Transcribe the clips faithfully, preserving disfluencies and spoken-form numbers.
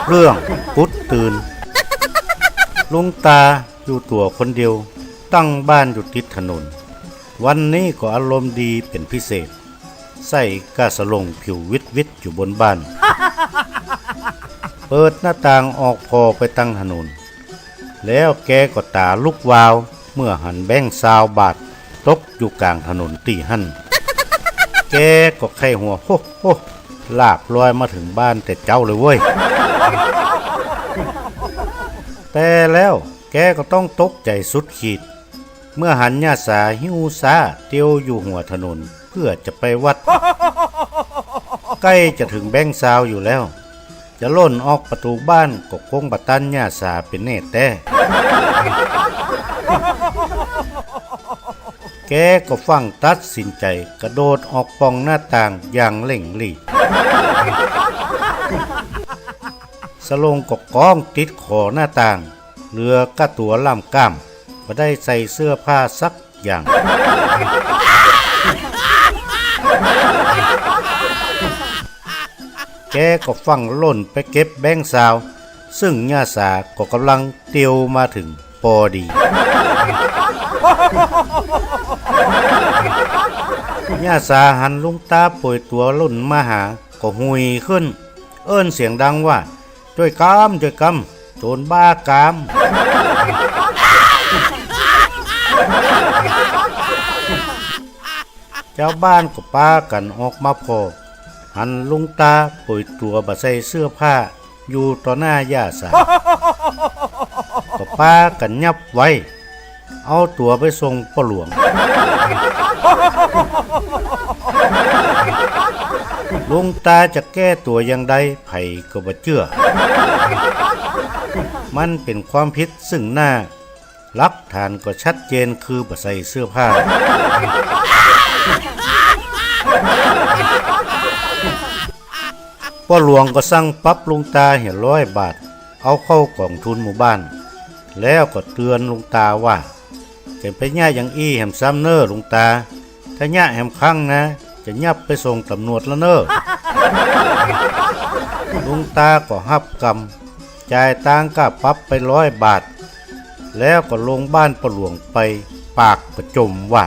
เรื่องปุ๊ดตื่น ลุงต๋าอยู่ตั๋วคนเดียว ตั้งบ้านอยู่ติดถนน วันนี้ก็อารมณ์ดีเป๋นพิเศษ ใส่ก้าสะหลงผิววิดๆ อยู่บนบ้าน เปิดหน้าต่างออกผ่อไปตังถนน แล้วแกก็ต๋าลุกวาว เมื่อหันแบงค์ซาวบาทตกอยู่ก๋างถนนตี้หั้น แกก็ใค่หัว โฮะ โฮะ ลาบลอยมาเถิงบ้านแต่เจ๊าเลยเว้ย แต่แล้วแกก็ต้องตกใจ๋สุดขีด เมื่อหันย่าสาหิ้วซ้าเตียวอยู่หัวถนนเปื้อจะไปวัด ใก้จะเถิงแบงค์ซาวอยู่แล้ว จะล่นออกประตู๋บ้านก็คงบ่ตันย่าสาเป๋นแน่แต๊ แกก็ฟั่งตัดสินใจ๋กระโดดออกป่องหน้าต่างอย่างเร่งรีบ สะหลงก็ก๊องติดขอหน้าต่าง เหลือก้าตั๋วล่ำก้าม บ่ได้ใส่เสื้อผ้าสักอย่าง แกก็ฟั่งล่นไปเก็บแบงค์ซาว ซึ่งย่าสาก็ก่ำลังเตียวมาเถิงปอดี ย่าสาหันลุงต๋าโป๋ยตั๋วล่นมาหา ก็หุยขึ้น เอิ้นเสียงดังว่า จ้วยกำ จ้วยกำ โจ๋รบ้ากาม จาวบ้านก็ปากั๋นออกมาผ่อ หันลุงต๋าโป๋ยตั๋วบ่ใส่เสื้อผ้าอยู่ต่อหน้าย่าสา ก็ปากั๋นยับไว้ เอาตั๋วไปส่งป้อหลวง ลุงต๋าจะแก้ตั๋วอย่างใด ใผก็บ่เจื้อ มันเป๋นความผิดซึ่งหน้า หลักฐานก็ชัดเจนคือบ่ใส่เสื้อผ้า ป้อหลวงก็สั่งปรับลุงต๋าเหียร้อยบาท เอาเข้ากองทุนหมู่บ้าน แล้วก็เตื๋อนลุงต๋าว่า จะไปเยียะอย่างอี้แหมซ้ำเน่อลุงต๋า ถ้าเยียะแหมครั้งนะ จะยับไปส่งต๋ำรวจแล้วเน่อ ลุงต๋าก็ฮับกำ จ่ายตังค่าปรับไปร้อยบาท แล้วก็ลงบ้านป้อหลวงไป ปากก็จ่มว่า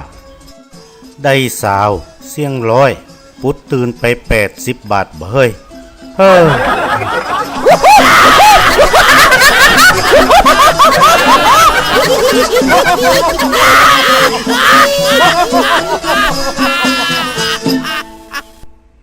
ได้ซาว เสี้ยงร้อย ปุ๊ดตื่นไปแปดสิบบาทบ่เฮ้ย เฮ้อ